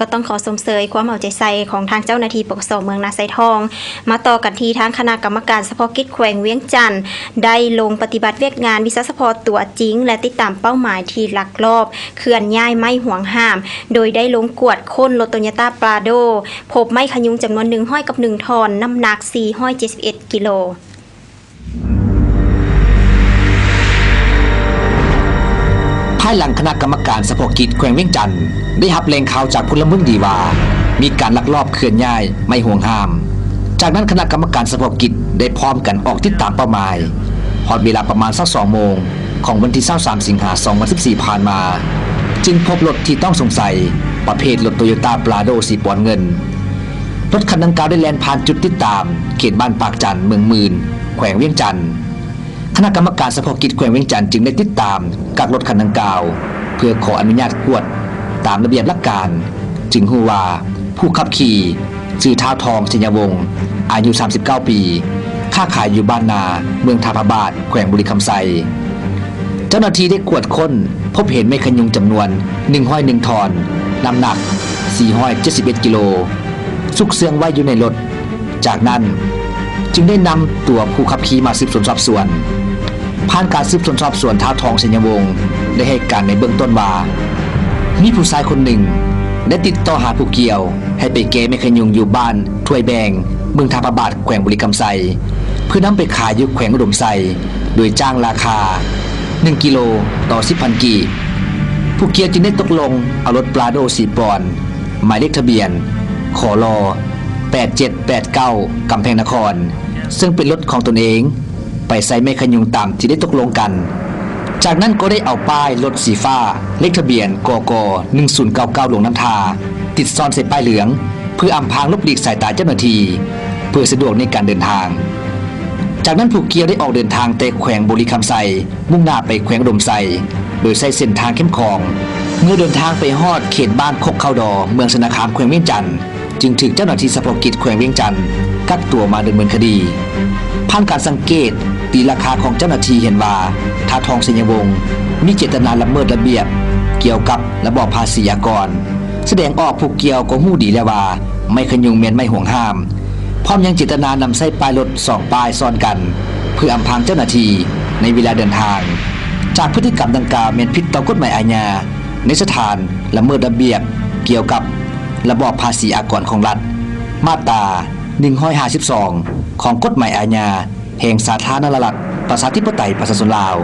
ກໍຕ້ອງຂໍຊົມເຊີຍຄວາມເອົາໃຈໃສ່ຂອງທາງເຈົ້າໜ້າທີ່ ປກສ ເມືອງນາຊາຍທອງ. ມາຕໍ່ກັນທີ່ທາງຄະນະກຳມະການສະເພາະກິດແຂວງວຽງຈັນ ໄດ້ລົງປະຕິບັດວຽກງານວິຊາສະເພາະຕົວຈິງ ແລະ ຕິດຕາມເປົ້າໝາຍທີ່ລັກລອບເຄື່ອນຍ້າຍໄມ້ຫວງຫ້າມ, ໂດຍໄດ້ລົງກວດຄົ້ນລົດໂຕໂຍຕ້າປຣາໂດ, ພົບໄມ້ຂະຍຸງຈຳນວນໜຶ່ງຮ້ອຍກັບໜຶ່ງທ່ອນ, ນ້ຳໜັກສີ່ຮ້ອຍເຈັດສິບເອັດກິໂລ. ພາຍຫຼັງຄະນະກຳມະການສະເພາະກິດແຂວງວຽງຈັນ ໄດ້ຮັບແຫຼ່ງຂ່າວຈາກພົນລະເມືອງດີວ່າ ມີການລັກລອບເຄື່ອນຍ້າຍໄມ້ຫວງຫ້າມ. ຈາກນັ້ນຄະນະກຳມະການສະເພາະກິດໄດ້ພ້ອມກັນອອກຕິດຕາມເປົ້າໝາຍ. ຮອດເວລາປະມານຊາວສອງໂມງຂອງວັນທີຊາວສາມ ສິງຫາ ສອງພັນສິບສີ່ ຜ່ານມາ, ຈຶ່ງພົບລົດທີ່ຕ້ອງສົງໄສ ປະເພດລົດໂຕໂຍຕ້າປຣາໂດສີບອນເງິນ. ລົດຄັນດັ່ງກ່າວໄດ້ແລ່ນຜ່ານຈຸດຕິດຕາມ ເຂດບ້ານປາກຈັນ ເມືອງໝື່ນ ແຂວງວຽງຈັນ. ຄະນະກຳມະການສະເພາະກິດແຂວງວຽງຈັນຈຶ່ງໄດ້ຕິດຕາມກັກລົດຄັນດັ່ງກ່າວ ເພື່ອຂໍອະນຸຍາດກວດຕາມລະບຽບຫຼັກການ, ຈຶ່ງຮູ້ວ່າຜູ້ຂັບຂີ່ຊື່ ທ້າວ ທອງ ໄຊຍະວົງ ອາຍຸສາມສິບເກົ້າປີ, ຄ້າຂາຍຢູ່ບ້ານນາ ເມືອງທ່າພະບາດ ແຂວງບໍລິຄຳໄຊ. ເຈົ້າໜ້າທີ່ໄດ້ກວດຄົ້ນ ພົບເຫັນໄມ້ຂະຍຸງຈຳນວນໜຶ່ງຮ້ອຍໜຶ່ງທ່ອນ, ນ້ຳໜັກສີ່ຮ້ອຍເຈັດສິບເອັດກິໂລ, ຊຸກເຊື່ອງໄວ້ຢູ່ໃນລົດ. ຈາກນັ້ນຈຶ່ງໄດ້ນຳຕົວຜູ້ຂັບຂີ່ມາສືບສວນສອບສວນ. ຜ່ານການສືບສວນສອບສວນ, ທ້າວ ທອງ ໄຊຍະວົງ ໄດ້ໃຫ້ການໃນເບື້ອງຕົ້ນວ່າ ມີຜູ້ຊາຍຄົນໜຶ່ງໄດ້ຕິດຕໍ່ຫາຜູ້ກ່ຽວໃຫ້ໄປແກ່ໄມ້ຂະຍຸງຢູ່ບ້ານຖ້ວຍແບງ ເມືອງທ່າພະບາດ ແຂວງບໍລິຄຳໄຊ ເພື່ອນຳໄປຂາຍຢູ່ແຂວງອຸດົມໄຊ ໂດຍຈ້າງລາຄາໜຶ່ງກິໂລຕໍ່ສິບພັນກີບ. ຜູ້ກ່ຽວຈຶ່ງໄດ້ຕົກລົງເອົາລົດປຣາໂດສີບອນ ໝາຍເລກທະບຽນ ຂລ ແປດເຈັດແປດເກົ້າ ກຳແພງນະຄອນ ເຊິ່ງເປັນລົດຂອງຕົນເອງ ໄປໃສ່ໄມ້ຂະຍຸງຕາມທີ່ໄດ້ຕົກລົງກັນ. ຈາກນັ້ນກໍໄດ້ເອົາປ້າຍລົດສີຟ້າ ເລກທະບຽນ ກກ ໜຶ່ງສູນເກົ້າເກົ້າ ຫຼວງນ້ຳທາ ຕິດຊ້ອນໃສ່ປ້າຍເຫຼືອງ ເພື່ອອຳພາງຫຼົບຫຼີກສາຍຕາເຈົ້າໜ້າທີ່ ເພື່ອສະດວກໃນການເດີນທາງ. ຈາກນັ້ນຜູ້ກ່ຽວໄດ້ອອກເດີນທາງແຕ່ແຂວງບໍລິຄຳໄຊ ມຸ່ງໜ້າໄປແຂວງອຸດົມໄຊ ໂດຍໃຊ້ເສັ້ນທາງແຄມຂອງ. ເມື່ອເດີນທາງໄປຮອດເຂດບ້ານຄົກເຂົ້າດໍ ເມືອງຊະນະຄາມ ແຂວງວຽງຈັນ ຈຶ່ງຖືກເຈົ້າໜ້າທີ່ສະເພາະກິດແຂວງວຽງຈັນກັກຕົວມາດຳເນີນຄະດີ. ຜ່ານການສັງເກດຕີລາຄາຂອງເຈົ້າໜ້າທີ່ເຫັນວ່າ ທ້າວ ທອງ ໄຊຍະວົງ ມີເຈດຕະນາລະເມີດລະບຽບກ່ຽວກັບລະບອບພາສີອາກອນ, ສະແດງອອກຜູ້ກ່ຽວກໍຮູ້ດີແລ້ວວ່າໄມ້ຂະຍຸງແມ່ນໄມ້ຫວງຫ້າມ, ພ້ອມຍັງເຈດຕະນານຳໃຊ້ປ້າຍລົດສອງປ້າຍຊ້ອນກັນ ເພື່ອອຳພາງເຈົ້າໜ້າທີ່ໃນເວລາເດີນທາງ. ຈາກພຶດຕິກຳດັ່ງກ່າວແມ່ນຜິດຕໍ່ກົດໝາຍອາຍາ ໃນສະຖານລະເມີດລະບຽບກ່ຽວກັບລະບອບພາສີອາກອນຂອງລັດ ມາດຕາໜຶ່ງຮ້ອຍຫ້າສິບສອງ ຂອງກົດໝາຍອາຍາແຫ່ງສາທາລະນະລັດ ປະຊາທິປະໄຕ ປະຊາຊົນລາວ.